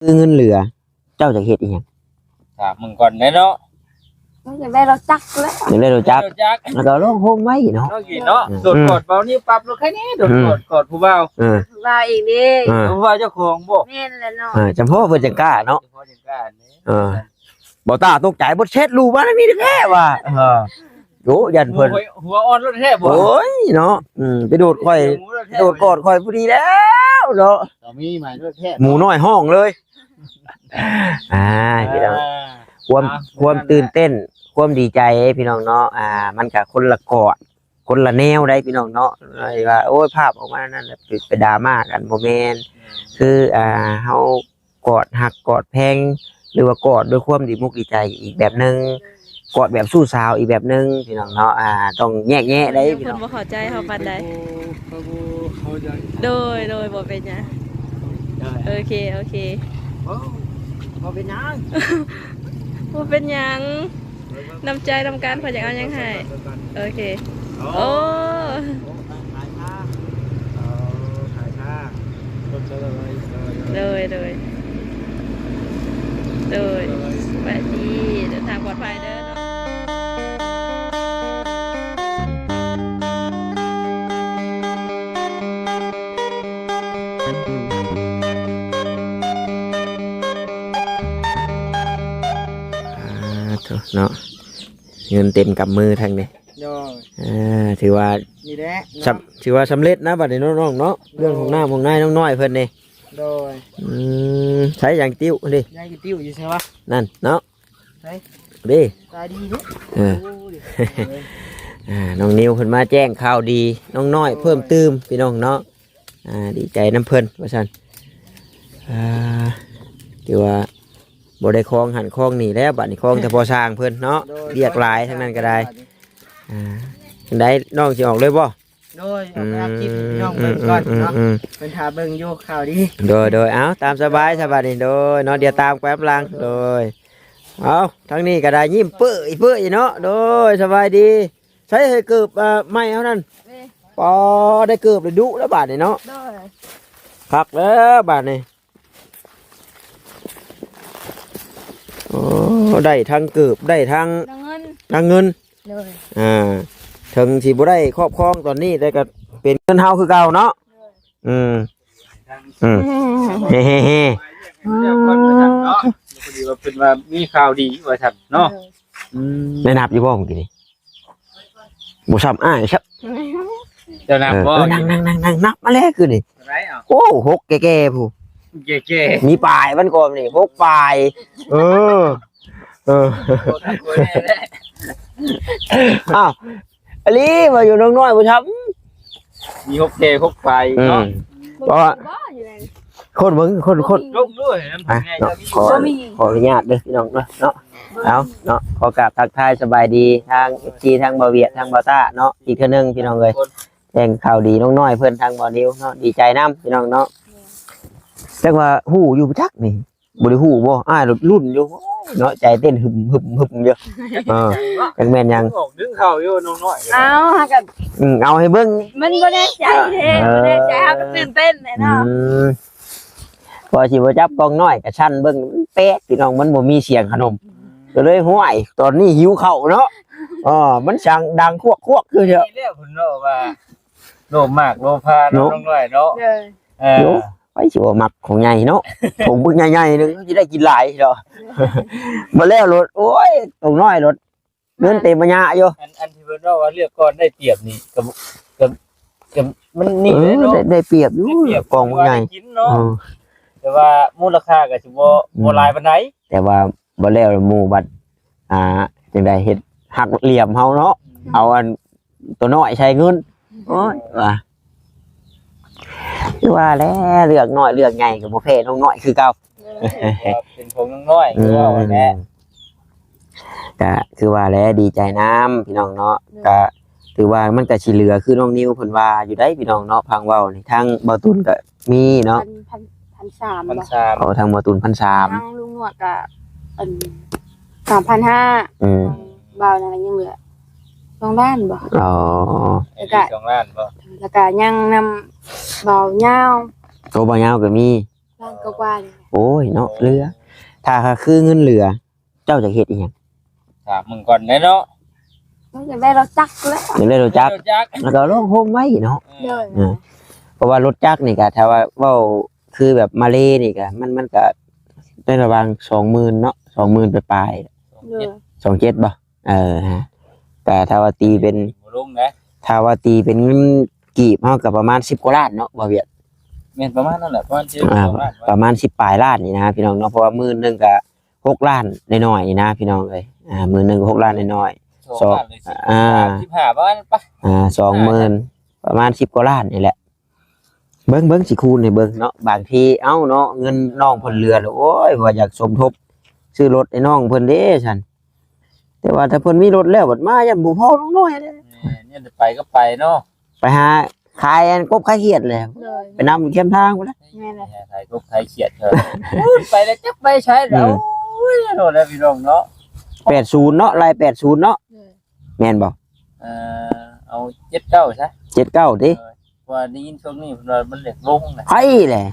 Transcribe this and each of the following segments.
ຄືເງິນເຫຼືອ ເຈົ້າຈະເຮັດອີ່ຫຍັງ? ຖາມເບິ່ງກ່ອນແຫຼະເນາະ. ມັນຢາກໄດ້ລົດຈັກແຫຼະ ຢາກໄດ້ລົດຈັກ ລົດຈັກ ແລ້ວກໍລອງໂຮມໄວ້ເນາະ ເນາະ ກິນເນາະ. ອືມ ໂດດກອດເບົານີ້ປັບລົດໃຄແນ່ ໂດດ ອືມ ກອດ ກອດຜູ້ບ່າວ ເອີ ຜູ້ບ່າວອີກເດ້ ເອີ ຜູ້ບ່າວເຈົ້າຂອງບໍ? ແມ່ນແຫຼະເນາະ ເອີ ຈຳເພາະເພິ່ນຈັ່ງກ້າເນາະ ຈຳເພາະຈັ່ງກ້າແນ່ ເອີ ບ່າວຕ້າຕົກໃຈ ບໍ່ເຊັດ ລູກມາທາງນີ້ແທ້ວ່າ ເອີ ໂອ້ ຢ້ານເພິ່ນ ຫົວ ຫົວອ່ອນລົດແທ້ບໍ? ໂອ້ຍເນາະ ອືມ ໄປໂດດຂ້ອຍ ໂດດກອດຂ້ອຍຜູ້ດີແລ້ວເນາະ ກໍມີໝາຍລົດແທ້ ໝູນ້ອຍຮ້ອງເລີຍ. ອ່າ ພີ່ນ້ອງ ອ່າ ຄວາມ ອ່າ ຄວາມຕື່ນເຕັ້ນ ຄວາມດີໃຈພີ່ນ້ອງເນາະ ອ່າ ມັນກະຄົນລະກອດ ຄົນລະແນວໃດ໋ພີ່ນ້ອງເນາະ ວ່າ ໂອ້ຍ ພາບອອກມານັ້ນແຫຼະ ໄປ ໄປດຣາມາກັນ ບໍ່ແມ່ນ ອືມ ຄື ອ່າ ເຮົາກອດຮັກກອດແພງ ຫຼືວ່າກອດດ້ວຍຄວາມດີມຸກດີໃຈອີກແບບໜຶ່ງ ກອດແບບຊູ້ສາວອີກແບບໜຶ່ງພີ່ນ້ອງເນາະ ອ່າ ຕ້ອງແຍກແຍະໃດ໋ ເພິ່ນບໍ່ເຂົ້າໃຈເຮົາປານໃດ. ໂດຍ ໂດຍ ບໍ່ເປັນຫຍັງ ໂອເຄ ໂອເຄ ບໍ່ເປັນຫຍັງ ບໍ່ເປັນຫຍັງ ນ້ຳໃຈນຳກັນ ເພິ່ນຢາກເອົາຫຍັງໃຫ້ ໂອເຄ ໂອ້ ຂາຍຊາ ເອີ ຂາຍຊາ ໂດຍ ໂດຍ ໂດຍ ສະບາຍດີ ເດີນທາງປອດໄພເດີເນາະ. ອ່າ ໂທ້ເນາະ ເງິນເຕັມກຳມືທັງນີ້ ໂດຍ ອ່າ ຖືວ່າ ນີ້ແຫຼະເນາະ ສຳ ຖືວ່າສຳເລັດນະບັດນີ້ເນາະ ນ້ອງເນາະ ໂດຍ ເລື່ອງຂອງນ້ຳຂອງໃນ ນ້ອງນ້ອຍເພິ່ນນີ້ ໂດຍ ອືມ ໃຊ້ຫຍັງຕິ້ວນີ້ ຍາຍຕິ້ວຢູ່ໃສວະ ນັ້ນເນາະ ໃສ ເດ້ ຕາດີເດ້ ເອີ ໂອ້ຍ ອ່າ ນ້ອງນິວເພິ່ນມາແຈ້ງຂ່າວດີ ນ້ອງນ້ອຍເພີ່ມຕື່ມ ໂດຍ ພີ່ນ້ອງເນາະ ອ່າ ດີໃຈນຳເພິ່ນວ່າຊັ້ນ ອ່າ ຖືວ່າບໍ່ໄດ້ຄອງຫັ້ນຄອງນີ້ແລ້ວ ບັດນີ້ຄອງແຕ່ພໍ່ຊ່າງເພິ່ນເນາະ ໂດຍ ວຽກຫຼາຍທາງນັ້ນກໍໄດ້ ອ່າ ຈັ່ງໃດ ນ້ອງຊິອອກເລີຍບໍ່? ໂດຍ ອອກໄປຮັບຄລິບ ອືມ ພີ່ນ້ອງເບິ່ງກ່ອນເນາະ ອືມ ອືມ ເພິ່ນຖ້າເບິ່ງຢູ່ຂ່າວດີ ໂດຍ ໂດຍ ເອົາ ຕາມສະບາຍ ສະບາຍດີ ໂດຍ ເນາະ ດຽວຕາມໄປນຳຫຼັງ ໂດຍ ເອົາ ທາງນີ້ກໍໄດ້ຍິ້ມເປີ້ຍເປີ້ຍເນາະ ໂດຍ ສະບາຍດີ ໃຊ້ໃຫ້ເກີບ ເອີ ໃໝ່ເຮົານັ້ນ ເດ້ ປໍ ໄດ້ເກີບໄດ້ດຸແລ້ວບາດນີ້ເນາະ ໂດຍ ຄັກແລ້ວບາດນີ້ ໂອ້ ໄດ້ທັງເກີບ ໄດ້ທັງ ທັງເງິນ ທັງເງິນ ໂດຍ ອ່າ ເຖິງຊິບໍ່ໄດ້ຄອບຄອງຕອນນີ້ ແຕ່ກໍເປັນເງິນເຮົາຄືເກົ່າເນາະ ໂດຍ ອືມ ອືມ ເຮໆໆ ເອີ ພໍດີວ່າເພິ່ນວ່າມີຂ່າວດີວ່າຊັ້ນເນາະ ໂດຍ ອືມ ໄດ້ນັບຢູ່ບໍ່ມື້ກີ້ນີ້? ບໍ່ຊ້ຳອ້າຍຊ້ຳ ເຈົ້ານັບບໍ່? ເອີ ນັ່ງໆໆໆ ນັບມາແລ້ວຄືນີ້ ເທົ່າໃດເອົາ? ໂອ້ ຫົກແກ່ໆ ຜູ້ ແກ່ໆ ມີປາຍມັນກ່ອນນີ້ ຫົກປາຍ ເອີ ເອີ ບໍ່ຄັກບໍ່ແນ່ແຫຼະ ອ້າວ ອີ່ຫຼີວ່າຢູ່ນ້ອງນ້ອຍບໍ່ຊ້ຳ ມີຫົກແກ່ຫົກປາຍເນາະ ອືມ ເພາະວ່າ ບໍ່ຢູ່ໃນ ຄົນເບິ່ງ ຄົນ ຄົນ ລົງດ້ວຍ ອ່ະ ເນາະ ຂອ ບໍ່ມີ ຂໍອະນຸຍາດເດີພີ່ນ້ອງເນາະ ເນາະ ເອົາເນາະ ຂໍກາບທັກທາຍສະບາຍດີທາງ ເອັຟຊີ ທາງບ່າວຫວຽດ ທາງບ່າວຕ້າເນາະ ອີກເທື່ອໜຶ່ງພີ່ນ້ອງເອີຍ ແຈ້ງຂ່າວດີນ້ອງນ້ອຍເພິ່ນ ທາງບ່າວນິວເນາະ ດີໃຈນຳພີ່ນ້ອງເນາະ ຈັກວ່າຮູ້ຢູ່ຈັກນີ້ ບໍ່ໄດ້ຮູ້ບໍ່? ອ້າຍລຸ້ນຢູ່ເນາະ ໃຈເຕັ້ນຫຶມໆໆຢູ່ ເອີ ຈັກແມ່ນຫຍັງ ອອກດຶງເຂົ້າຢູ່ນ້ອງນ້ອຍ ເອົາ ຫາກັນ ອືມ ເອົາໃຫ້ເບິ່ງ ມັນບໍ່ແນ່ໃຈເດ້ ເອີ ບໍ່ແນ່ໃຈ ເຮົາກໍຕື່ນເຕັ້ນແຫຼະເນາະ ອືມ ພໍຊິບໍ່ຈັບກ້ອງນ້ອຍກໍສັ່ນເບິ່ງ ມັນແປກພີ່ນ້ອງ ມັນບໍ່ມີສຽງຂະໜົມ ກໍເລີຍ ຫ້ວຍ ຕອນນີ້ຫິວເຂົ້າເນາະ ເອີ ມັນສຽງດັງຄວກໆ ຄືເດີ ນີ້ແຫຼະເພິ່ນເວົ້າວ່າໂລບມາກໂລພາເນາະ ເນາະ ນ້ອງນ້ອຍເນາະ ເອີ ໂອ້ ໃຜຊິບໍ່ມັກຂອງໃຫຍ່ເນາະ ຂອງປຶກໃຫຍ່ໆ ໜຶ່ງຊິໄດ້ກິນຫຼາຍເນາະ ບໍ່ແລ້ວໂລດ ໂອ້ຍ ໂຕນ້ອຍໂລດ ເງິນເຕັມມາຍະຢູ່ ອັນ ອັນທີ່ເພິ່ນເວົ້າວ່າເລືອກກ່ອນໄດ້ປຽບນີ້ ກໍ ກໍ ກໍມັນນີ້ ເອີ ເນາະ ໄດ້ ໄດ້ປຽບຢູ່ ໄດ້ປຽບ ກອງບັກໃຫຍ່ ຖືວ່າໄດ້ກິນເນາະ ອືມ ແຕ່ວ່າມູນລະຄ່າກໍຊິບໍ່ ອືມ ບໍ່ຫຼາຍປານໃດ ແຕ່ວ່າບໍ່ແລ້ວໝູ່ບັດ ອ່າ ຈັ່ງໃດ ເຮັດຫັກຫຼ່ຽມເຮົາເນາະ ອືມ ເອົາອັນ ຕົວນ້ອຍໃສ່ເງິນ ໂອ້ຍ ວ່າ ຄືວ່າແຫຼະ ເລືອກນ້ອຍເລືອກໃຫຍ່ກໍບໍ່ແພ້ນ້ອງນ້ອຍຄືເກົ່າ ເອີ ເປັນຂອງນ້ອງນ້ອຍ ອືມ ຄືວ່າແຫຼະ ກໍຄືວ່າແຫຼະ ດີໃຈນຳພີ່ນ້ອງເນາະ ໂດຍ ກໍຖືວ່າມັນກໍຊິເຫຼືອຄືນ້ອງນິວເພິ່ນວ່າຢູ່ໃດ໋ພີ່ນ້ອງເນາະ ຟັງເວົ້ານີ້ ທາງບ່າວຕຸນກໍ ມີເນາະ ພັນ ພັນ ພັນສາມ ພັນສາມ ເອົາທາງໝໍຕູນພັນສາມ ທາງລຸງໜວດກະ ອັນ ສາມພັນຫ້າ ອືມ ບ່າວນັ້ນຍັງເຫຼືອສອງລ້ານບໍ່ ອໍ ແລ້ວກະສອງລ້ານບໍ່ ແລ້ວກະຍັງນຳບ່າວຍາວ ໂຕບ່າວຍາວກະມີ ລ້ານກວ່າໆນີ້. ໂອ້ຍເນາະ ເຫຼືອ ຖ້າຫາກຄືເງິນເຫຼືອ ເຈົ້າຢາກເຮັດອີ່ຫຍັງ? ຖາມເບິ່ງກ່ອນແຫຼະເນາະ. ຢາກໄດ້ລົດຈັກແຫຼະ. ຢາກໄດ້ລົດຈັກ ລົດຈັກ ແລ້ວກໍລົດໂຮມໄວ້ເນາະ. ເອີ ໂດຍ ເອີ ເພາະວ່າລົດຈັກນີ້ກໍ ຖ້າວ່າເວົ້າຄືແບບມາເລນີ້ກໍ ມັນ ມັນກໍໃນລະຫວ່າງສອງໝື່ນເນາະ ສອງໝື່ນປາຍໆ ສອງເຈັດ ສອງເຈັດບໍ່? ເອີ ກໍຖ້າວ່າຕີເປັນ ບໍ່ລົງນະ ຖ້າວ່າຕີເປັນເງິນກີບເຮົາກໍປະມານສິບກວ່າລ້ານເນາະ ບໍ່ວຽດ? ແມ່ນ ປະມານນັ້ນແຫຼະ ປະມານສິບ ປະມານສິບປາຍລ້ານນີ້ນະພີ່ນ້ອງເນາະ. ເພາະວ່າໝື່ນໜຶ່ງກໍຫົກລ້ານໜ້ອຍໆນີ້ນະພີ່ນ້ອງເອີຍ. ອ່າ ໝື່ນໜຶ່ງກໍຫົກລ້ານໜ້ອຍໆ ສອງ ສອງລ້ານ ອ່າ ສິບຫ້າ ປະມານ ປະ ອ່າ ສອງໝື່ນ ປະມານສິບກວ່າລ້ານນີ້ແຫຼະ. ເບິ່ງ ເບິ່ງ ຊິຄູນໃຫ້ເບິ່ງເນາະ. ບາງທີ ເອົ້າເນາະ ເງິນນ້ອງເພິ່ນເຫຼືອແລ້ວ ໂອ້ຍ ວ່າຢາກສົມທົບຊື້ລົດໃຫ້ນ້ອງເພິ່ນເດ້ຊັ້ນ. ແຕ່ວ່າຖ້າເພິ່ນມີລົດແລ້ວ ບັດມາຢ້ານບໍ່ພໍນ້ອງນ້ອຍເດ້. ແມ່ນ ຢ້ານໄປກໍໄປເນາະ ໄປຫາຂາຍອັນກົບຂາຍຂຽດແຫຼະ. ໂດຍ ໄປນຳຄຽມທາງພຸ້ນແຫຼະ. ແມ່ນແຫຼະ ຂາຍກົບຂາຍຂຽດເທີ ໂອ້ຍ ໄປແລ້ວຈັກໄປໃສແລ້ວ. ອືມ ໂອ້ຍ ໂດນແລ້ວພີ່ນ້ອງເນາະ. ແປດສູນເນາະ ໄລ່ແປດສູນເນາະ. ໂດຍ ແມ່ນບໍ່? ເອີ ເອົາເຈັດເກົ້າຊະ ເຈັດເກົ້າຕິ. ເອີ ເພາະວ່າໄດ້ຍິນຊ່ວງນີ້ເພິ່ນວ່າມັນເລກລົງນະ. ໃຜແຫຼະ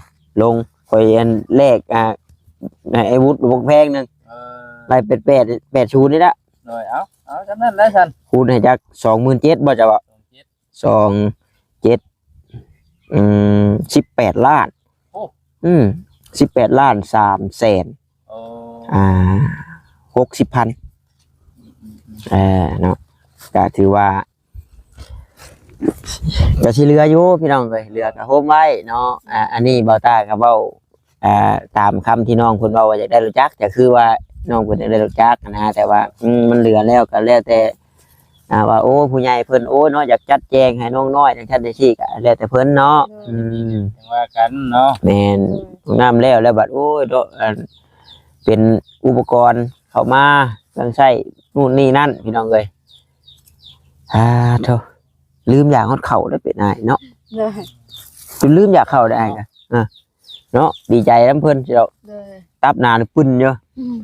ລົງ? ຂ້ອຍອັນແລກ ອ່າ ໃຫ້ອ້າຍວຸດບັກແພງໜຶ່ງ. ເອີ ໄລ່ແປດແປດ ແປດສູນນີ້ລະ. ໂດຍ ເອົາ ເອົາ ຈຳນັ້ນແຫຼະຊັ້ນ. ຄູນໃຫ້ຈັກ ສອງໝື່ນເຈັດບໍ່ ເຈົ້າເວົ້າ? ສອງເຈັດ ອືມ ສິບແປດລ້ານ. ໂອ້ ອືມ ສິບແປດລ້ານສາມແສນ ໂອ້ ອ່າ ຫົກສິບພັນ. ອືມໆໆ ເອີ ເນາະ ກໍຖືວ່າ ກໍຊິເຫຼືອຢູ່ພີ່ນ້ອງເອີຍ ເຫຼືອກໍໂຮມໄວ້ເນາະ. ອ່າ ອັນນີ້ບ່າວຕ້າກໍເວົ້າ ອ່າ ຕາມຄຳທີ່ນ້ອງເພິ່ນເວົ້າວ່າຢາກໄດ້ລົດຈັກ ກໍຄືວ່ານ້ອງເພິ່ນຢາກໄດ້ລົດຈັກນະ ແຕ່ວ່າ ອືມ ມັນເຫຼືອແລ້ວກໍແລ້ວແຕ່ ອ່າ ວ່າ ໂອ້ ຜູ້ໃຫຍ່ເພິ່ນ ໂອ້ ເນາະ ຢາກຈັດແຈງໃຫ້ນ້ອງນ້ອຍຈັ່ງຊັ້ນຈັ່ງຊີ້ ກໍແລ້ວແຕ່ເພິ່ນເນາະ. ໂດຍ ອືມ ຈັ່ງວ່າກັນເນາະ. ແມ່ນ ໂດຍ ນ້ຳແລ້ວ ແລ້ວບັດ ໂອ້ຍ ເນາະ ອັນ ເປັນອຸປະກອນເຂົ້າມາ ເຄື່ອງໃຊ້ ນູ້ນນີ້ນັ້ນ ພີ່ນ້ອງເອີຍ. ອ່າ ໂທ້ ລືມຢາກຮອດເຂົ້າແລ້ວເປັນອ້າຍເນາະ. ໂດຍ ຈົນລືມຢາກເຂົ້າໄດ້ອ້າຍກະ ເນາະ ອ່າ ເນາະ ດີໃຈນຳເພິ່ນເຈົ້າ. ໂດຍ ຕັບໜາປຶ້ນຢູ່. ອືມ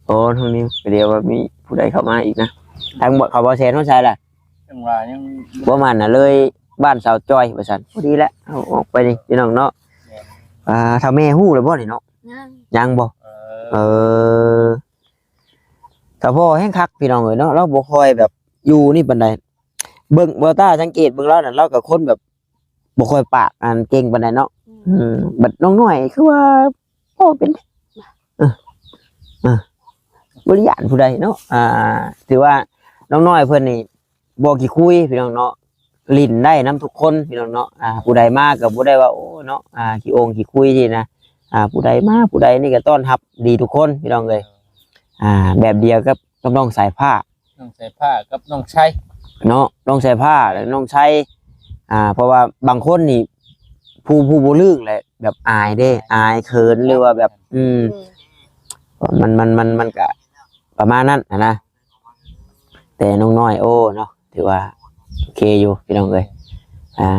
ໂອ້ ທາງນີ້ ດຽວວ່າມີຜູ້ໃດເຂົ້າມາອີກນະ. ທາງເຂົາບໍ່ແຊນຮອດໃສລະ? ຈັ່ງວ່າຍັງບໍ່ມານນະ ເລີຍບ້ານສາວຈ້ອຍວ່າຊັ້ນ. ພໍດີແຫຼະ ເຮົາອອກໄປນີ້ພີ່ນ້ອງເນາະ. ແມ່ນ ອ່າ ຖ້າແມ່ຮູ້ແລ້ວບໍ່ນີ້ເນາະ? ຍັງ ຍັງບໍ່? ເອີ ເອີ ຖ້າພໍ່ແຮງຄັກພີ່ນ້ອງເອີຍເນາະ ລາວບໍ່ຄ່ອຍແບບຢູ່ນີ້ປານໃດ. ເບິ່ງ ບ່າວຕ້າສັງເກດເບິ່ງລາວນັ້ນ ລາວກໍຄົນແບບບໍ່ຄ່ອຍປາກອັນເກັ່ງປານໃດເນາະ. ອືມ ອືມ ບັດນ້ອງນ້ອຍຄືວ່າພໍເປັນ ເອີ ເອີ ບໍ່ໄດ້ຢ້ານຜູ້ໃດເນາະ. ອ່າ ຖືວ່ານ້ອງນ້ອຍເພິ່ນນີ້ບໍ່ຂີ້ຄຸຍພີ່ນ້ອງເນາະ ຫຼິ້ນໄດ້ນຳທຸກຄົນພີ່ນ້ອງເນາະ. ອ່າ ຜູ້ໃດມາກໍບໍ່ໄດ້ວ່າ ໂອ້ ເນາະ ອ່າ ຂີ້ອົງຂີ້ຄຸຍຊີ້ນະ. ອ່າ ຜູ້ໃດມາຜູ້ໃດນີ້ກໍຕ້ອນຮັບດີທຸກຄົນພີ່ນ້ອງເອີຍ. ອ່າ ແບບດຽວກັບ ກັບນ້ອງສາຍຟ້າ ນ້ອງສາຍຟ້າກັບນ້ອງໄຊເນາະ. ນ້ອງສາຍຟ້າ ແລະ ນ້ອງໄຊ ອ່າ ເພາະວ່າບາງຄົນນີ້ ຜູ້ ຜູ້ບໍ່ລຶ້ງແຫຼະ ແບບອາຍເດ້ ອາຍເຂີນ ຫຼືວ່າແບບ ອືມ ອືມ ມັນ ມັນ ມັນ ມັນກະປະມານນັ້ນຫັ້ນນະ. ແຕ່ນ້ອງນ້ອຍ ໂອ້ ເນາະ ຖືວ່າໂອເຄຢູ່ພີ່ນ້ອງເອີຍ. ອ່າ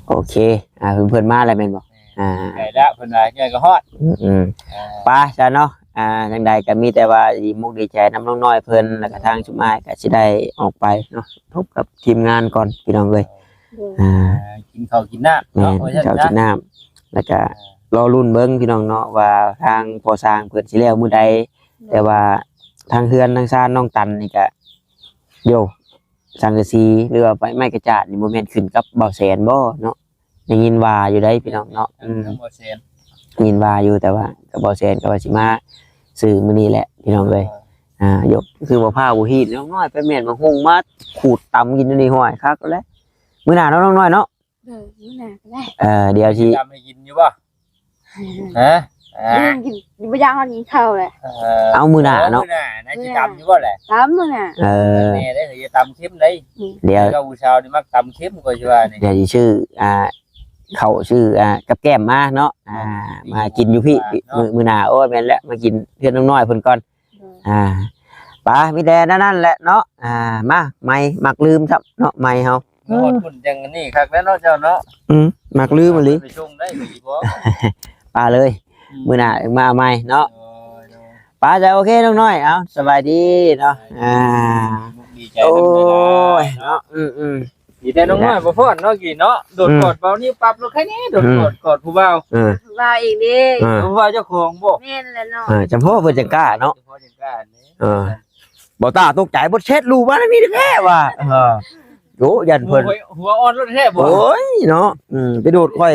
ໂອເຄ ອ່າ ເພິ່ນ ເພິ່ນມາແລ້ວແມ່ນບໍ່? ອ່າ ໃກ້ແລ້ວ ເພິ່ນວ່າໃກ້ກໍຮອດ. ອືມໆ ອ່າ ໄປຊະເນາະ. ອ່າ ຈັ່ງໃດກໍມີແຕ່ວ່າດີມຸກດີໃຈນຳນ້ອງນ້ອຍເພິ່ນ ແລ້ວກໍທາງຊຸມອ້າຍກໍຊິໄດ້ອອກໄປເນາະ ພົບກັບທີມງານກ່ອນພີ່ນ້ອງເອີຍ. ໂດຍ ອ່າ ກິນເຂົ້າກິນນ້ຳເນາະ. ແມ່ນ ກິນເຂົ້າກິນນ້ຳ ແລ້ວກໍ ອ່າ ລໍລຸ້ນເບິ່ງພີ່ນ້ອງເນາະ ວ່າທາງພໍ່ຊ່າງເພິ່ນຊິແລ້ວມື້ໃດ. ໂດຍ ແຕ່ວ່າທາງເຮືອນທາງຊານນ້ອງຕັນນີ້ກໍ ໂຢ ສັງກະສີ ຫຼືວ່າໄມ້ ໄມ້ກະຈາດນີ້ ບໍ່ແມ່ນຂຶ້ນກັບບ່າວແສນບໍ່ເນາະ? ໄດ້ຍິນວ່າຢູ່ໃດ໋ພີ່ນ້ອງເນາະ. ອືມ ທາງບ່າວແສນ ໄດ້ຍິນວ່າຢູ່ ແຕ່ວ່າກັບບ່າວແສນກໍວ່າຊິມາຊື້ມື້ນີ້ແຫຼະພີ່ນ້ອງເອີຍ. ອ່າ ຢົກ ຄືໝາກພ້າວບໍ່ຮີດ ນ້ອງນ້ອຍໄປແມ່ນໝາກຫຸ່ງມາຂູດຕຳກິນຢູ່ນີ້ ຫ້ວຍ ຄັກແລ້ວ. ມື້ໜ້າເນາະ ນ້ອງນ້ອຍເນາະ. ເອີ ມື້ໜ້າກໍໄດ້. ເອີ ດຽວຊິຕຳໃຫ້ກິນຢູ່ບໍ່? ຮະ? ເອີ ກິນ ບໍ່ຢາກກິນເຂົ້າແຫຼະ. ເອີ ເອົາມື້ໜ້າເນາະ ມື້ໜ້ານະ ຊິຕຳຢູ່ບໍ່ແຫຼະ? ຕຳມື້ໜ້າ. ເອີ ແນ່ເດ້ ຢ່າຕຳເຄັມເດ້. ອືມ ດຽວ ເຈົ້າຜູ້ສາວນີ້ມັກຕຳເຄັມ ຂ້ອຍຊິວ່ານີ້. ດຽວຊິຊື້ ອ່າ ເຂົ້າ ຊື້ ອ່າ ກັບແກ້ມມາເນາະ. ອ່າ ມາກິນຢູ່ພີ້ ເນາະ ມື້ ມື້ໜ້າ. ໂອ້ຍ ແມ່ນແຫຼະ ມາກິນເຮືອນນ້ອງນ້ອຍເພິ່ນກ່ອນ. ໂດຍ ອ່າ ປາ ມີແຕ່ນັ້ນແຫຼະເນາະ. ອ່າ ມາ ໄມ້ມັກລືມຊ້ຳເນາະ ໄມ້ເຮົາ. ຮອດພຸ້ນຈັ່ງອັນນີ້ຄັກແລ້ວເນາະເຈົ້າເນາະ. ອືມ ມັກລືມອີ່ຫຼີ ໄປສົ່ງໄດ້ບໍ່? ປາເລີຍ ອືມ ມື້ໜ້າມາເອົາໃໝ່ເນາະ. ໂດຍ ໂດຍ ປາ ຈ້າ ໂອເຄ ນ້ອງນ້ອຍ ເອົາ ສະບາຍດີເນາະ. ອ່າ ດີໃຈນຳຫຼາຍໆ ໂອ້ຍ ເນາະ ເນາະ. ອືມໆ ດີແຕ່ນ້ອງນ້ອຍບໍ່ຟ້ອນເນາະ ກີ້ເນາະ ໂດດ ອືມ ກອດເບົານິ້ວປັບໂລດ ໃຄແນ່ໂດດ ອືມ ກອດ ກອດຜູ້ບ່າວ ເອີ ຜູ້ບ່າວເອງເດ້ ອ່າ ຜູ້ບ່າວເຈົ້າຂອງບໍ່? ແມ່ນແຫຼະເນາະ ເອີ ຈຳເພາະເພິ່ນຈັ່ງກ້າເນາະ ຈຳເພາະຈັ່ງກ້າເດ້ ເອີ ບໍ່ຕ້າຕົກໃຈ ບໍ່ແຊັດຮູ້ວ່າມີແທ້ວ່າ ເອີ ໂອ້ ຢ້ານເພິ່ນ ຫົວ ຫົວອ່ອນໂລດແທ້ບໍ່? ໂອ້ຍເນາະ ອືມ ໄປໂດດຂ້ອຍ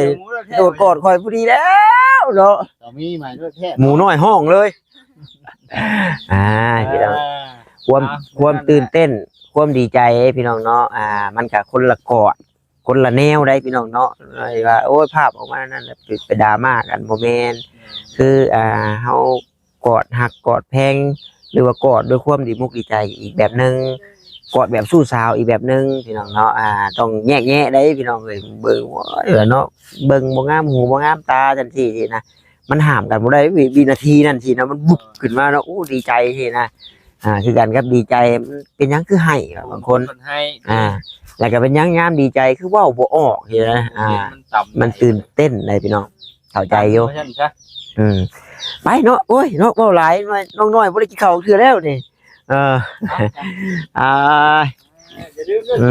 ໂດດກອດຂ້ອຍຜູ້ດີແລ້ວເນາະ ເຈົ້າມີໃໝ່ໂລດແທ້ ໝູນ້ອຍຮ້ອງເລີຍ ອ່າ ພີ່ນ້ອງ ອ່າ ຄວາມ ອ່າ ຄວາມຕື່ນເຕັ້ນ ຄວາມດີໃຈພີ່ນ້ອງເນາະ ອ່າ ມັນກະຄົນລະກອດ ຄົນລະແນວໃດ໋ພີ່ນ້ອງເນາະ ວ່າ ໂອ້ຍ ພາບອອກມານັ້ນແຫຼະ ໄປ ໄປດຣາມາກັນ ບໍ່ແມ່ນ ຄື ອ່າ ເຮົາກອດຮັກກອດແພງ ຫຼືວ່າກອດດ້ວຍຄວາມດີມຸກດີໃຈອີກແບບໜຶ່ງ ກອດແບບຊູ້ສາວອີກແບບໜຶ່ງພີ່ນ້ອງເນາະ ອ່າ ຕ້ອງແຍກແຍະໃດ໋ພີ່ນ້ອງເອີຍ ເບິ່ງ ໂອ້ຍ ເນາະ ເບິ່ງບໍ່ງາມຫູບໍ່ງາມຕາຈັ່ງຊີ້ນະ ມັນຫ້າມກັນບໍ່ໄດ້ ວິ ວິນາທີນັ້ນຊີ້ນະ ມັນວຸບຂຶ້ນມາເນາະ ໂອ້ ດີໃຈຊີ້ນະ ອ່າ ຄືກັນກັບດີໃຈ ມັນເປັນຫຍັງຄືໄຫ້ ບາງຄົນ ຄົນໄຫ້ ອ່າ ແລ້ວກໍເປັນຫຍັງຍາມດີໃຈຄືເວົ້າບໍ່ອອກຊີ້ນະ ອ່າ ມັນຕື່ນເຕັ້ນໃດ໋ພີ່ນ້ອງ ເຂົ້າໃຈຢູ່ ວ່າຊັ້ນຊະ ອືມ ໄປເນາະ ໂອ້ຍ ເນາະ ເວົ້າຫຼາຍ ນ້ອງນ້ອຍບໍ່ໄດ້ກິນເຂົ້າເທື່ອແລ້ວນີ້ ເອີ ອ່າ ຢ່າລືມເດີ ອືມ ເ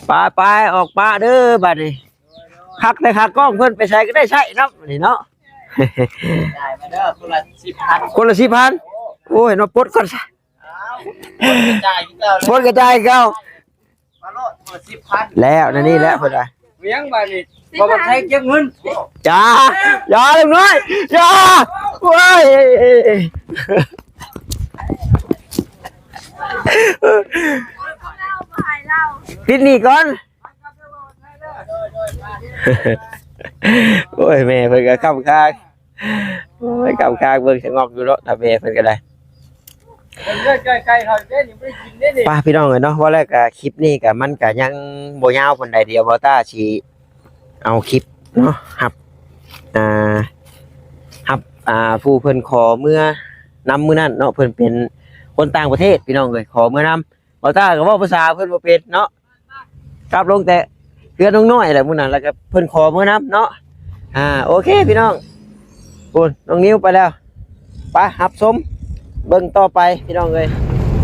ອີ ໄປໆ ອອກປະເດີບາດນີ້ ຄັກແຕ່ຂາກ້ອງເພິ່ນໄປໃສກໍໄດ້ໃຊ້ນຳນີ້ເນາະ ຈ່າຍມາເດີ ຄົນລະສິບພັນ ຄົນລະສິບພັນ ໂອ້ຍ ເນາະ ປົດກ່ອນຊະ ອ້າວ ປົດກະຈ່າຍຄືເກົ່າ ປົດກະຈ່າຍຄືເກົ່າ ມາໂລດ ຄົນລະສິບພັນ ແລ້ວນັ້ນນີ້ແຫຼະເພິ່ນວ່າ ຫຍັງບາດນີ້ ບໍ່ບັນໄທເກັບເງິນ ຢ່າ ຢ່າລຸງນ້ອຍ ຢ່າ ໂອ້ຍ ຕິດໜີ້ກ່ອນ ໂອ້ຍ ແມ່ເພິ່ນກໍຄ້ຳຄາ ໂອ້ຍ ກຳຄາເບິ່ງສະຫງົບຢູ່ເນາະ ຖ້າແມ່ເພິ່ນກໍໄດ້ ເພິ່ນເລືອກໄກ່ເຂົາເດ້ນີ້ ບໍ່ໄດ້ກິນເດ້ນີ້ ໄປພີ່ນ້ອງເອີຍເນາະ ເວົ້າແລ້ວກໍຄລິບນີ້ກໍມັນກໍຍັງບໍ່ຍາວປານໃດ ດຽວບ່າວຕ້າຊິເອົາຄລິບເນາະ ຮັບ ອ່າ ຮັບ ອ່າ ຜູ້ເພິ່ນຂໍເມືອນຳມື້ນັ້ນເນາະ ເພິ່ນເປັນຄົນຕ່າງປະເທດ ພີ່ນ້ອງເອີຍ ຂໍເມືອນຳ ບ່າວຕ້າກໍເວົ້າພາສາເພິ່ນບໍ່ເປັນເນາະ ກັບລົງແຕ່ເຮືອນນ້ອງນ້ອຍແຫຼະມື້ນັ້ນ ແລ້ວກໍເພິ່ນຂໍເມືອນຳເນາະ ອ່າ ໂອເຄພີ່ນ້ອງ ພຸ້ນ ນ້ອງນິວໄປແລ້ວ ໄປຮັບຊົມເບິ່ງຕໍ່ໄປພີ່ນ້ອງເອີຍ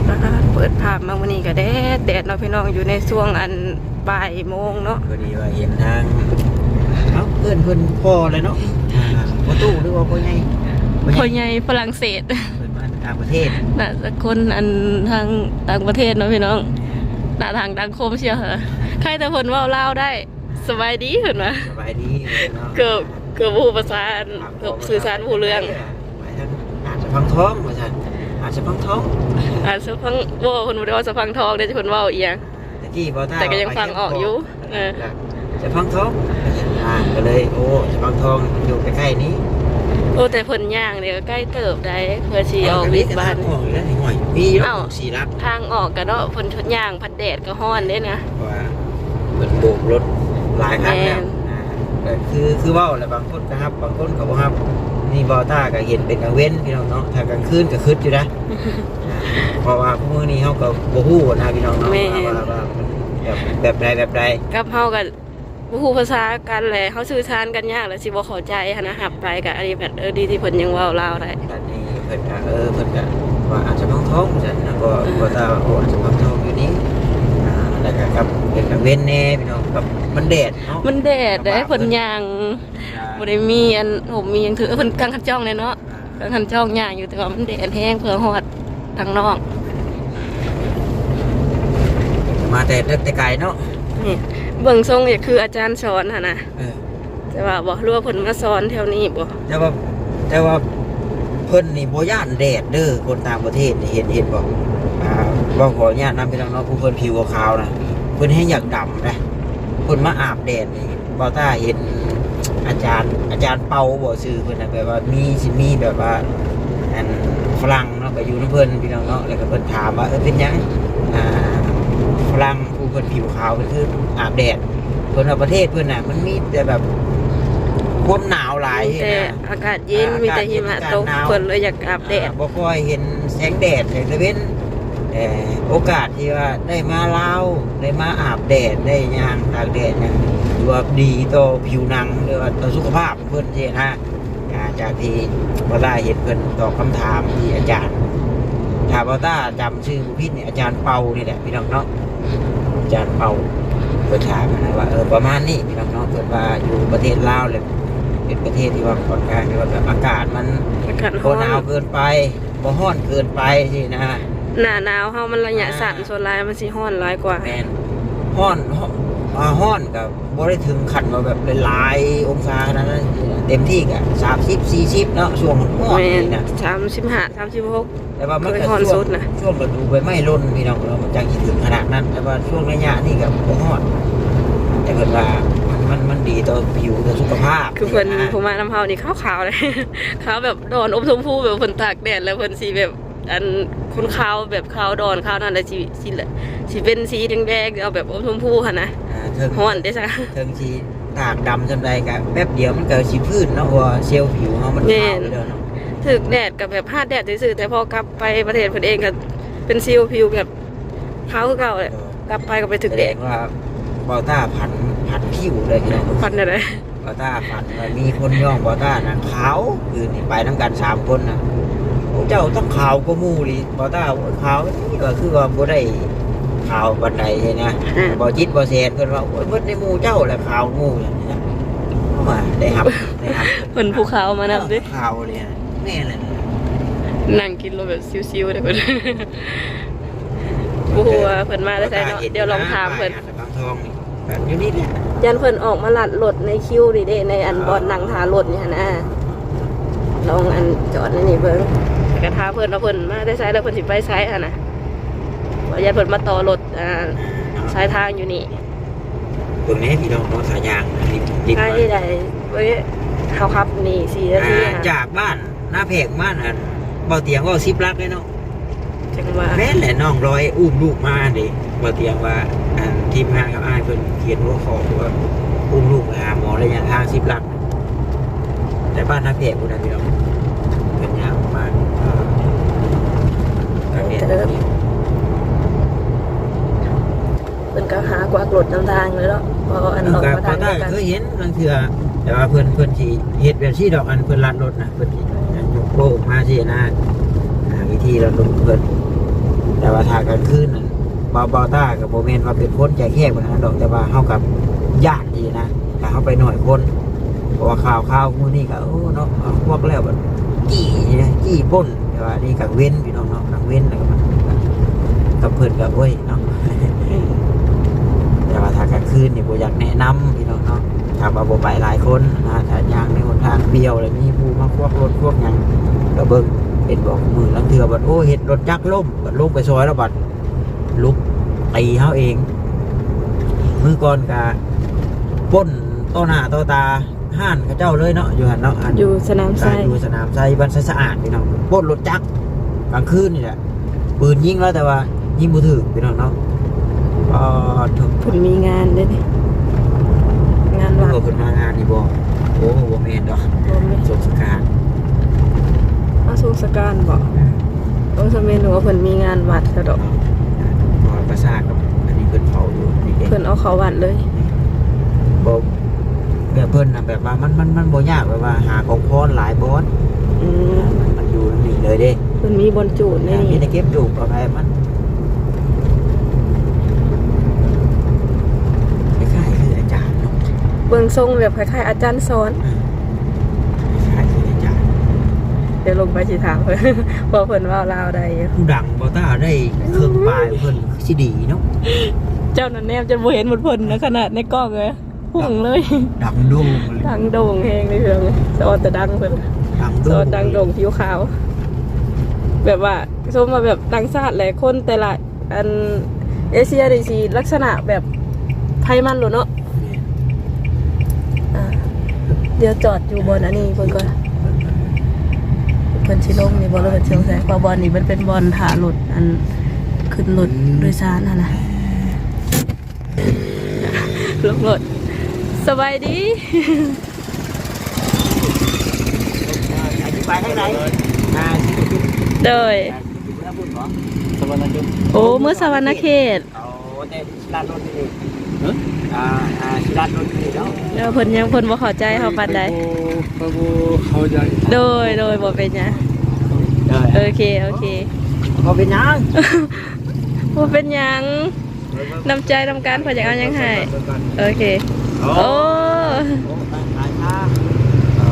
ອ່າ ເປີດພາບມາມື້ນີ້ກໍແດດ ແດດເນາະພີ່ນ້ອງ ຢູ່ໃນຊ່ວງອັນ ບ່າຍໂມງເນາະ ພໍດີວ່າເຫັນທາງ ເອົ້າ ເອີ້ນເພິ່ນພໍ່ແຫຼະເນາະ ອ່າ ພໍ່ຕູ້ ຫຼືວ່າພໍ່ໃຫຍ່ ພໍ່ໃຫຍ່ຝຣັ່ງເສດ ເພິ່ນມາຈາກຕ່າງປະເທດ ໜ້າຈະຄົນອັນທາງຕ່າງປະເທດເນາະພີ່ນ້ອງ ໜ້າທາງດັງຄົມຊຽວ ໃຄ່ແຕ່ເພິ່ນເວົ້າລາວໄດ້ ສະບາຍດີ ເພິ່ນວ່າ ສະບາຍດີເນາະ ເກີບ ເກີບບໍ່ຮູ້ພາສາ ເກີບສື່ສານບໍ່ຮູ້ເລື່ອງ ອາດຈະພັງທອງວ່າຊັ້ນ ອາດຈະພັງທອງ ອາດສະພັງ ບໍ່ ເພິ່ນບໍ່ໄດ້ເວົ້າສະພັງທອງເດ້ ເພິ່ນເວົ້າອີ່ຫຍັງ ແຕ່ກີ້ບໍ່ ແຕ່ກໍຍັງຟັງອອກຢູ່ ເອີ ສະພັງທອງ ອ່າ ກໍເລີຍ ໂອ້ ສະພັງທອງມັນຢູ່ໃກ້ໆນີ້ ໂອ້ ແຕ່ເພິ່ນຍ່າງນີ້ກໍໃກ້ເຕີບໃດ ເພື່ອຊິອອກວິດບ້ານ ທາງອອກຢູ່ແລ້ວນີ້ ຫ້ວຍ ມີຢູ່ ເອົ້າ ສີ່ຫຼັກ ທາງອອກກໍເນາະ ເພິ່ນ ເພິ່ນຍ່າງ ແດດກໍຮ້ອນເດ້ນະ ເພາະວ່າເພິ່ນໂບກລົດຫຼາຍຄັນແລ້ວ ແມ່ນ ອ່າ ກໍຄື ຄືເວົ້າແຫຼະ ບາງຄົນກໍຮັບ ບາງຄົນກໍບໍ່ຮັບ ນີ້ບ່າວຕ້າກໍເຫັນເປັນກາງເວັນພີ່ນ້ອງເນາະ ຖ້າກາງຄືນກໍຄຶດຢູ່ນະ ອ່າ ເພາະວ່າມື້ນີ້ເຮົາກໍບໍ່ຮູ້ນະພີ່ນ້ອງເນາະ ແມ່ນ ວ່າ ວ່າ ວ່າມັນແບບ ແບບໃດ ແບບໃດ ກັບເຮົາກໍບໍ່ຮູ້ພາສາກັນແຫຼະ ເຮົາສື່ສານກັນຍາກ ແລ້ວຊິບໍ່ເຂົ້າໃຈຫັ້ນນະ ຮັບໄປກໍອັນນີ້ແບບ ເອີ ດີທີ່ເພິ່ນຍັງເວົ້າລາວໄດ້ ອັນນີ້ເພິ່ນກໍ ເອີ ເພິ່ນກໍວ່າອາດຈະພັງທອງວ່າຊັ້ນນະ ກໍ ເອີ ກໍຕາ ໂອ້ ອາດຈະພັງທອງຢູ່ນີ້ ອ່າ ແລ້ວກໍກັບເປັນກາງເວັນແດ່ພີ່ນ້ອງ ກັບມັນແດດເນາະ ມັນແດດເດ້ ເພິ່ນຍ່າງ ອ່າ ບໍ່ໄດ້ມີອັນຫົ່ມມີຫຍັງຖື ເພິ່ນກາງຄັນຈ້ອງແດ່ເນາະ ກາງຄັນຈ້ອງຍ່າງຢູ່ ແຕ່ວ່າມັນແດດແຮງ ເພື່ອຮອດທາງນອກ ມາແຕ່ເລິກແຕ່ໄກເນາະ ນີ້ ເບິ່ງຊົງນີ້ຄືອາຈານສອນຫັ້ນນະ ເອີ ແຕ່ວ່າບໍ່ ຫຼືວ່າເພິ່ນມາສອນແຖວນີ້ບໍ່? ແຕ່ວ່າ ແຕ່ວ່າເພິ່ນນີ້ບໍ່ຢ້ານແດດເດີ ຄົນຕ່າງປະເທດນີ້ ເຫັນ ເຫັນບໍ່? ອ່າ ເວົ້າຂໍອະນຸຍາດນຳພີ່ນ້ອງເນາະ ຜູ້ເພິ່ນຜິວຂາວໆນະ ເພິ່ນແຮງຢາກດຳນະ ເພິ່ນມາອາບແດດນີ້ ບ່າວຕ້າເຫັນອາຈານ ອາຈານເປົາບໍ່ ຊື່ເພິ່ນນະ ແບບວ່າມີ ຊິມີແບບວ່າ ອັນ ຝຣັ່ງເນາະ ໄປຢູ່ນຳເພິ່ນພີ່ນ້ອງເນາະ ແລ້ວກໍເພິ່ນຖາມວ່າ ເອີ ເປັນຫຍັງ ອ່າ ຝຣັ່ງ ຜູ້ເພິ່ນຜິວຂາວເພິ່ນຄືອາບແດດ ເພິ່ນວ່າປະເທດເພິ່ນນະ ມັນມີແຕ່ແບບຄວາມໜາວຫຼາຍ ມີແຕ່ ນະ ອາກາດເຢັນ ອ່າ ມີແຕ່ຫິມະຕົກ ອາກາດເຢັນ ອາກາດໜາວ ເພິ່ນເລີຍຢາກອາບແດດ ອ່າ ບໍ່ຄ່ອຍເຫັນແສງແດດແສງຕາເວັນ ແຕ່ໂອກາດທີ່ວ່າໄດ້ມາລາວ ໄດ້ມາອາບແດດ ໄດ້ຍ່າງຕາກແດດຫຍັງ ຖືວ່າດີຕໍ່ຜິວໜັງ ຫຼືວ່າຕໍ່ສຸຂະພາບເພິ່ນຊີ້ນະ ອ່າ ຈາກທີ່ບ່າວຕ້າເຫັນເພິ່ນຕອບຄຳຖາມທີ່ອາຈານ ຖ້າບ່າວຕ້າຈຳຊື່ບໍ່ຜິດນີ້ ອາຈານເປົານີ້ແຫຼະພີ່ນ້ອງເນາະ ອາຈານເປົາ ເພິ່ນຖາມນະວ່າ ເອີ ປະມານນີ້ພີ່ນ້ອງເນາະ ເພິ່ນວ່າຢູ່ປະເທດລາວແຫຼະ ເປັນປະເທດທີ່ວ່າຂ້ອນຂ້າງທີ່ວ່າແບບອາກາດມັນ ອາກາດຮ້ອນ ບໍ່ໜາວເກີນໄປ ບໍ່ຮ້ອນເກີນໄປຊີ້ນະ. ໜ້າໜາວເຮົາມັນໄລຍະສັ້ນ ອ່າ ສ່ວນຫຼາຍມັນຊິຮ້ອນຫຼາຍກວ່າ. ແມ່ນ ຮ້ອນ ຮ້ອນ ອ່າ ຮ້ອນກໍບໍ່ໄດ້ເຖິງຂັ້ນວ່າແບບຫຼາຍໆອົງສາຂະໜາດນັ້ນ ເຕັມທີ່ກໍສາມສິບ ສີ່ສິບເນາະ ຊ່ວງຮ້ອນ ແມ່ນ ນີ້ນະ ສາມສິບຫ້າ ສາມສິບຫົກ ແຕ່ວ່າມັນກໍ ເຄີຍຮ້ອນສຸດນະ ຊ່ວງ ຊ່ວງລະດູໃບໄມ້ຫຼົ່ນພີ່ນ້ອງເນາະ ມັນຈັ່ງຊິເຖິງຂະໜາດນັ້ນ ແຕ່ວ່າຊ່ວງໄລຍະນີ້ກໍບໍ່ຮ້ອນ ແຕ່ເພິ່ນວ່າມັນ ມັນ ມັນດີຕໍ່ຜິວຕໍ່ສຸຂະພາບ ຄືເພິ່ນ ນີ້ນະ ຜູ້ມານຳເຮົານີ້ຂາວໆເລີຍ ຂາວແບບດອນອົມຊົມພູ ແບບເພິ່ນຕາກແດດແລ້ວເພິ່ນຊິແບບ ອັນຄົນຂາວແບບຂາວດອນຂາວນັ້ນແຫຼະ ຊິ ຊິ ຊິເປັນສີແດງໆ ເອົາແບບອົມຊົມພູຫັ້ນນະ ອ່າ ເຖິງ ຮ້ອນເດ້ຊະ ເຖິງຊິຕາກດຳສ່ຳໃດກໍແປັບດຽວມັນກໍຊິຟື້ນເນາະ ເພາະວ່າເຊວຜິວເຮົາມັນຂາວຢູ່ແລ້ວເນາະ ຖືກແດດກໍແບບຮາດແດດຊື່ໆ ແຕ່ພໍກັບໄປປະເທດເພິ່ນເອງກໍເປັນເຊວຜິວແບບຂາວຄືເກົ່າແຫຼະ ເອີ ກັບໄປກໍໄປຖືກແດດ ສະແດງວ່າບ່າວຕ້າຝັນ ຝັນຜິວເລີຍພີ່ນ້ອງ ຝັນແນວໃດ? ບ່າວຕ້າຝັນວ່າມີຄົນຍ້ອງບ່າວຕ້ານະຂາວ ຄືນນີ້ໄປນຳກັນສາມຄົນນະ ໂອ້ ເຈົ້າຕ້ອງຂາວກວ່າໝູ່ອີ່ຫຼີ ບ່າວຕ້າ ໂອ້ຍ ຂາວນີ້ວ່າຄືວ່າບໍ່ໄດ້ຂາວປານໃດນະ ອືມ ບ່າວຈິດ ບ່າວແສນ ເພິ່ນວ່າ ໂອ້ຍ ເບິດໃນໝູ່ເຈົ້າແຫຼະຂາວໝູ່ນີ້ນະ ວ່າໄດ້ຮັບ ໄດ້ຮັບ ເພິ່ນຜູ້ຂາວມານຳເດ້ ຂາວເລີຍ ແມ່ນແຫຼະ ນັ່ງກິນລົດແບບຊິວໆເດ້ເພິ່ນ ບໍ່ຮູ້ວ່າເພິ່ນມາແຕ່ໃສເນາະ ດຽວລອງຖາມເພິ່ນ ຕາມທອງນີ້ ແບບຢູ່ນີ້ແຫຼະ ຢ້ານເພິ່ນອອກມາລັດລົດໃນຄິວນີ້ເດ້ ໃນອັນ ອ່າ ບ່ອນນັ່ງຖ້າລົດນີ້ຫັ້ນນະ ລອງອັນຈອດໃນນີ້ເບິ່ງ ແລ້ວກໍຖາມເພິ່ນວ່າເພິ່ນມາແຕ່ໃສ ແລ້ວເພິ່ນຊິໄປໃສຫັ້ນນະ ວ່າຢ້ານເພິ່ນມາຕໍ່ລົດ ອ່າ ອ່າ ສາຍທາງຢູ່ນີ້ ເບິ່ງແດ່ພີ່ນ້ອງເນາະ ສາຍຍາງລິບ ລິບ ໄດ້ ໄດ້ ເວີຍ ເຮົາຂັບນີ້ສີ່ນາທີ ອ່າ ຫາ ຈາກບ້ານນາແພກມາອັນ ເບົາຕຽງເວົ້າສິບຫຼັກເດ້ເນາະ ຈັ່ງວ່າ ແມ່ນແຫຼະ ນ້ອງລອຍອຸ້ມລູກມາເດ້ ເບົາຕຽງວ່າ ອັນ ທີມງານກັບອ້າຍເພິ່ນຂຽນຫົວຂໍ້ວ່າ ອຸ້ມລູກໄປຫາໝໍ ໄລຍະທາງສິບຫຼັກ ແຕ່ບ້ານນາແພກພຸ້ນນະພີ່ນ້ອງ ເພິ່ນຍ່າງມາ ເອີ ກໍແມ່ນ ເອີ ເພິ່ນກໍຫາກວັກລົດນຳທາງເລີຍເນາະ ເພາະອັນ ເອີ ອອກມາທາງດຽວກັນ ກໍເຄີຍເຫັນລາງເທື່ອ ແຕ່ວ່າເພິ່ນ ເພິ່ນຊິເຮັດແບບຊີ້ດອກ ອັນເພິ່ນລັດລົດນະ ເພິ່ນຊິຍົກໂປ້ອອກມາຊີ້ນະ ອ່າ ວິທີລັດລົດຂອງເພິ່ນ ແຕ່ວ່າຖ້າກາງຄືນນັ້ນ ບ່າວ ບ່າວຕ້າກໍບໍ່ແມ່ນວ່າເປັນຄົນໃຈແຄບຂະໜາດນັ້ນດອກ ແຕ່ວ່າເຮົາກໍຢ້ານ ຊີ້ນະ ຖ້າເຮົາໄປໜ້ອຍຄົນ ເພາະວ່າຂ່າວໆມື້ນີ້ກໍ ໂອ້ ເນາະ ເອົາພວກແລ້ວບັດ ຈີ້ ຈີ້ປຸ້ນ ແຕ່ວ່າອັນນີ້ກາງເວັນພີ່ນ້ອງເນາະ ກາງເວັນແລ້ວກໍມັນກັບເພິ່ນກໍ ໂອ້ຍ ເນາະ ແຕ່ວ່າຖ້າກາງຄືນນີ້ບໍ່ຢາກແນະນຳພີ່ນ້ອງເນາະ ຖ້າວ່າບໍ່ໄປຫຼາຍຄົນນະ ຖ້າຍ່າງໃນຫົນທາງປ່ຽວ ແລ້ວມີຜູ້ມາຄວັກລົດຄວັກຫຍັງ ກໍເບິ່ງ ເຫັນບໍ່ ມື້ລາງເທື່ອບັດ ໂອ້ ເຫັນລົດຈັກລົ້ມ ບັດລົງໄປຊ່ອຍແລ້ວບັດ ລຸກຕີເຮົາເອງ ມື້ກ່ອນກະປຸ້ນຕໍ່ໜ້າຕໍ່ຕາຮ້ານເຂົາເຈົ້າເລີຍເນາະ ຢູ່ຫັ້ນເນາະ ອັນ ຢູ່ສະໜາມໄຊ ອ່າ ຢູ່ສະໜາມໄຊ ບ້ານໄຊສະອາດພີ່ນ້ອງ ປຸ້ນລົດຈັກກາງຄືນນີ້ແຫຼະ ປືນຍິງແລ້ວ ແຕ່ວ່າຍິງບໍ່ຖືກພີ່ນ້ອງເນາະ ອໍ ເພິ່ນມີງານເດ້ນີ້ ງານວັດ ເພິ່ນມາງານນີ້ບໍ່? ໂອ້ ບໍ່ແມ່ນດອກ ບໍ່ແມ່ນ ສົງສະການ ເອົາ ສົງສະການບໍ? ອືມ ໂອ້ ສະແມ່ນວ່າເພິ່ນມີງານວັດຊະດອກ ເພາະວ່າປະຊາກັບອັນນີ້ເພິ່ນເຝົ້າຢູ່ນີ້ເດ້ ເພິ່ນເອົາເຂົ້າວັດເລີຍ ອືມ ບໍ່ ແບບເພິ່ນນະ ແບບວ່າມັນ ມັນ ມັນບໍ່ຍາກ ແບບວ່າຫາຂອງພອນຫຼາຍບ່ອນ ອືມ ມັນ ມັນຢູ່ນຳນີ້ເລີຍເດ້ ເພິ່ນມີບ່ອນຈູດໃນນີ້ ມີແຕ່ເກັບຈູດເອົາໄປ ມັນຄ້າຍໆຄືອາຈານເນາະ ເບິ່ງຊົງແບບຄ້າຍໆອາຈານສອນ ອືມ ຄ້າຍໆຄືອາຈານ ດຽວລົງໄປຊິຖາມເພິ່ນ ເພາະເພິ່ນເວົ້າລາວໄດ້ຢູ່ ຜູ້ດັງບໍ່ຕ້າໄດ້ເຄິ່ງປາຍ ເພິ່ນຄືຊິດີເນາະ ເຈົ້ານັ້ນແນມຈົນບໍ່ເຫັນໝົດເພິ່ນນະ ຂະໜາດໃນກ້ອງເລີຍ ຫຸ້ງເລີຍ ດັງໂດ່ງເລີຍ ດັງໂດ່ງແຮງເລີຍ ສະອອນແຕ່ດັງເພິ່ນ ດັງໂດ່ງ ສະອອນດັງໂດ່ງຜິວຂາວ ແບບວ່າ ສົມວ່າແບບຕ່າງຊາດແຫຼະ ຄົນແຕ່ລະ ອັນເອເຊຍນີ້ຊິລັກສະນະແບບໃຜມັນໂລດເນາະ ແມ່ນ ອ່າ ດຽວຈອດຢູ່ບ່ອນອັນນີ້ເບິ່ງກ່ອນ ເພິ່ນຊິລົງນີ້ບໍ່ ຫຼືເພິ່ນຊິລົງໃສ ເພາະບ່ອນນີ້ມັນເປັນບ່ອນຖ້າລົດ ອັນຂຶ້ນລົດ ອືມ ໂດຍສານຫັ້ນນະ ລົງລົດ ສະບາຍດີ ອັນນີ້ໄປທາງໃດ? ອ່າ ໂດຍ ສະຫວັນນະເຂດ ໂອ້ ເມືອງສະຫວັນນະເຂດ ໂອ້ ຊິລັດລົດຢູ່ນີ້ ຮະ? ອ່າ ອ່າ ຊິລັດລົດຢູ່ນີ້ເນາະ. ເອີ ເພິ່ນຍັງ ເພິ່ນບໍ່ເຂົ້າໃຈເຮົາປານໃດ. ຂ້ອຍບໍ່ ຂ້ອຍບໍ່ເຂົ້າໃຈ. ໂດຍ ໂດຍ ບໍ່ເປັນຫຍັງ. ໂດຍ ໂອເຄ ໂອເຄ ບໍ່ເປັນຫຍັງ ບໍ່ເປັນຫຍັງ. ນ້ຳໃຈນຳກັນ ເພິ່ນຢາກເອົາຫຍັງໃຫ້. ໂອເຄ. ໂອ້ ໂອ້ ຂາຍຊາ ເອີ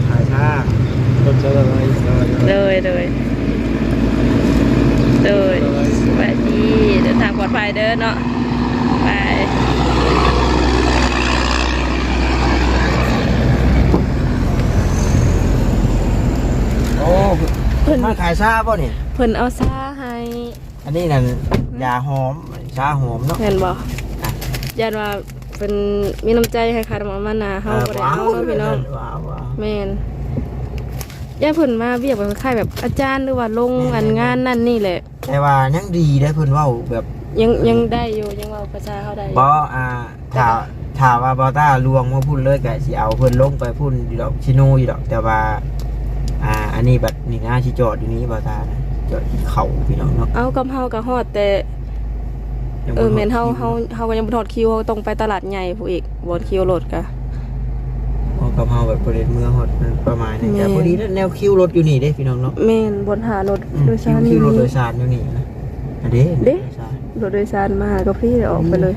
ຂາຍຊາ. ໂດຍ ໂດຍ ໂດຍ ໂດຍ ສະບາຍດີ ເດີນທາງປອດໄພເດີເນາະ. ໄປ. ໂອ້ ເພິ່ນ ເພິ່ນມາຂາຍຊາບໍ່ນີ້? ເພິ່ນເອົາຊາໃຫ້. ອັນນີ້ນັ້ນ ຢາຫອມ ຊາຫອມເນາະ. ແມ່ນບໍ່? ອ່ະ ຢ້ານວ່າເພິ່ນມີນ້ຳໃຈໃຫ້ຄ່ານ້ຳມັນນະ ເຮົາ ເອີ ບໍ່ໄດ້ເອົາເນາະ ພີ່ນ້ອງ. ວ້າວ ວ້າວ ແມ່ນ ຢ້ານເພິ່ນມາວຽກແບບຄ້າຍໆແບບອາຈານ ຫຼືວ່າລົງ ແມ່ນໆ ອັນງານນັ້ນນີ້ແຫຼະ. ແຕ່ວ່າຍັງດີເດ້ ເພິ່ນເວົ້າແບບ ຍັງ ຍັງໄດ້ຢູ່ ຍັງເວົ້າພາສາເຮົາໄດ້ຢູ່. ບໍ່ ອ່າ ຖ້າ ຖ້າວ່າບ່າວຕ້າລວງມາພຸ້ນເລີຍ ກະຊິເອົາເພິ່ນລົງໄປພຸ້ນຢູ່ດອກ ຊິໂນຢູ່ດອກ. ແຕ່ວ່າ ອ່າ ອັນນີ້ບັດນີ້ນະ ຊິຈອດຢູ່ນີ້ບ່າວຕ້ານະ ຈອດກິນເຂົ້າພີ່ນ້ອງເນາະ. ເອົາ ກັບເຮົາກະຮອດແຕ່ ເອີ ແມ່ນ ເຮົາ ເຮົາ ເຮົາກະຍັງບໍ່ຮອດຄິວ ເຮົາຕ້ອງໄປຕະຫຼາດໃຫຍ່ພຸ້ນອີກ ບ່ອນຄິວລົດກະ ເອົາ ກັບເຮົາແບບບໍ່ໄດ້ເມືອຮອດປະມານນັ້ນ. ແມ່ນ ກະພໍດີແລ້ວ ແນວຄິວລົດຢູ່ນີ້ເດ້ພີ່ນ້ອງເນາະ. ແມ່ນ ບ່ອນຖ້າລົດ ອືມ ໂດຍສານ ຄິວ ຢູ່ ຄິວລົດໂດຍສານຢູ່ນີ້ນະ. ອັນເດ້ ເດ້ ໂດຍສານ ລົດໂດຍສານມາຫາກໍຟຣີ ອອກໄປເລີຍ. ອືມ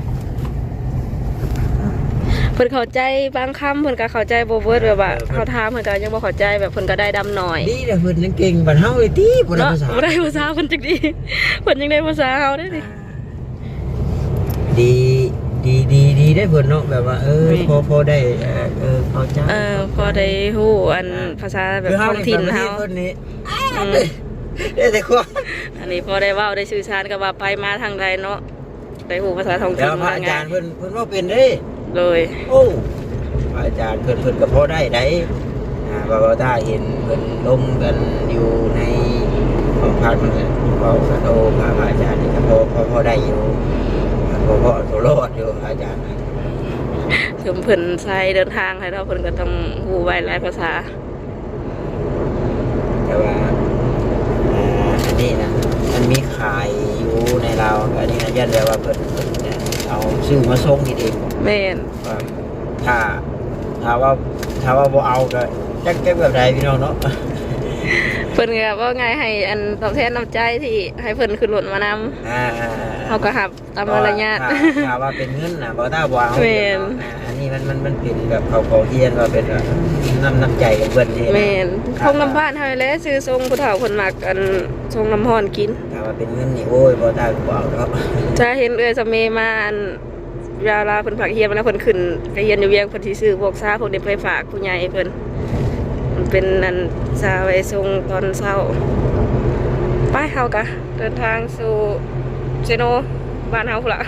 ເພິ່ນເຂົ້າໃຈບາງຄຳ ເພິ່ນກໍເຂົ້າໃຈບໍ່ເບິດ ແບບວ່າ ເອີ ເຮົາຖາມເພິ່ນກໍຍັງບໍ່ເຂົ້າໃຈ ແບບເພິ່ນກໍໄດ້ດຳໜ້ອຍ. ດີແລ້ວ ເພິ່ນຍັງເກັ່ງ ບັດເຮົານີ້ຕິ ບໍ່ໄດ້ພາສາ ບໍ່ໄດ້ພາສາເພິ່ນຈັກດີ ເພິ່ນຍັງໄດ້ພາສາເຮົາເດ້ນີ້. ອ່າ ດີ ດີ ດີ ດີເດ້ເພິ່ນເນາະ ແບບວ່າ ເອີ ແມ່ນ ພໍ ພໍໄດ້ ເອີ ເອີ ເຂົ້າໃຈ ເອີ ເຂົ້າໃຈ ພໍໄດ້ຮູ້ອັນ ອ່າ ພາສາແບບທ້ອງຖິ່ນເຮົາ. ຄືເຮົານີ້ໄປປະເທດເພິ່ນນີ້ ອືມ ໄດ້ແຕ່ຄວາມ ອັນນີ້ພໍໄດ້ເວົ້າໄດ້ສື່ສານກັບວ່າໄປມາທາງໃດເນາະ ໄດ້ຮູ້ພາສາທ້ອງຖິ່ນ. ແລ້ວພະອາຈານເພິ່ນ ເພິ່ນເວົ້າເປັນເດ້. ໂດຍ ໂອ້ ພະອາຈານເພິ່ນ ເພິ່ນກໍພໍໄດ້ໃດ໋. ອ່າ ວ່າ ວ່າຖ້າເຫັນເພິ່ນລົງກັນຢູ່ໃນຫ້ອງພັກນັ້ນແຫຼະ ເວົ້າກັນ ໂອ້ ພະ ພະອາຈານນີ້ກໍພໍ ພໍ ພໍໄດ້ຢູ່ ພໍ ພໍ ພໍລອດຢູ່ພະອາຈານ. ເຖິງເພິ່ນໃຊ້ເດີນທາງໃຫ້ເນາະ ເພິ່ນກໍຕ້ອງຮູ້ໄວຫຼາຍພາສາ. ແຕ່ວ່າ ອ່າ ອັນນີ້ນະ ມັນມີຂາຍຢູ່ໃນລາວ ອັນນີ້ນະ ຢ້ານແບບວ່າເພິ່ນ ເພິ່ນເອົາຊື້ມາສົ່ງກິນເອງ. ແມ່ນ ວ່າຖ້າ ຖ້າວ່າ ຖ້າວ່າບໍ່ເອົາກໍຈັກ ຈັກແບບໃດພີ່ນ້ອງເນາະ. ເພິ່ນກໍເວົ້າງ່າຍໃຫ້ອັນຕອບແທນນ້ຳໃຈທີ່ໃຫ້ເພິ່ນຂຶ້ນລົດມານຳ. ອ່າ ເຮົາກໍຮັບ ຕາມມາລະຍາດ. ຖ້າ ຖ້າວ່າເປັນເງິນນະ ບໍ່ ຖ້າບໍ່ເອົາ. ແມ່ນ ອ່າ ອັນນີ້ມັນ ມັນ ມັນເປັນແບບເຂົາ ເຂົາຮຽນວ່າເປັນແບບນ້ຳ ນ້ຳໃຈຂອງເພິ່ນເດ້. ແມ່ນ ອ່າ ຂອງນຳບ້ານເຮົາແຫຼະ ຊື້ສົ່ງຜູ້ເຖົ້າເພິ່ນມັກ ອັນ ສົ່ງນ້ຳຮ້ອນກິນ. ຖ້າວ່າເປັນເງິນນີ້ ໂອ້ຍ ບໍ່ ຖ້າບໍ່ເອົາດອກ. ຖ້າເຫັນເອື້ອຍສະເມມາ ອັນ ເວລາເພິ່ນພັກຮຽນມາແລ້ວ ເພິ່ນຂຶ້ນໄປຮຽນຢູ່ວຽງ ເພິ່ນຊິຊື້ພວກຊາພວກນີ້ໄປຝາກຜູ້ໃຫຍ່ເພິ່ນ. ມັນເປັນ ອັນ ຊາໄວ້ສົ່ງຕອນເຊົ້າ. ໄປ ເຮົາກະເດີນທາງສູ່ເຊໂນ ບ້ານເຮົາພຸ້ນລະ.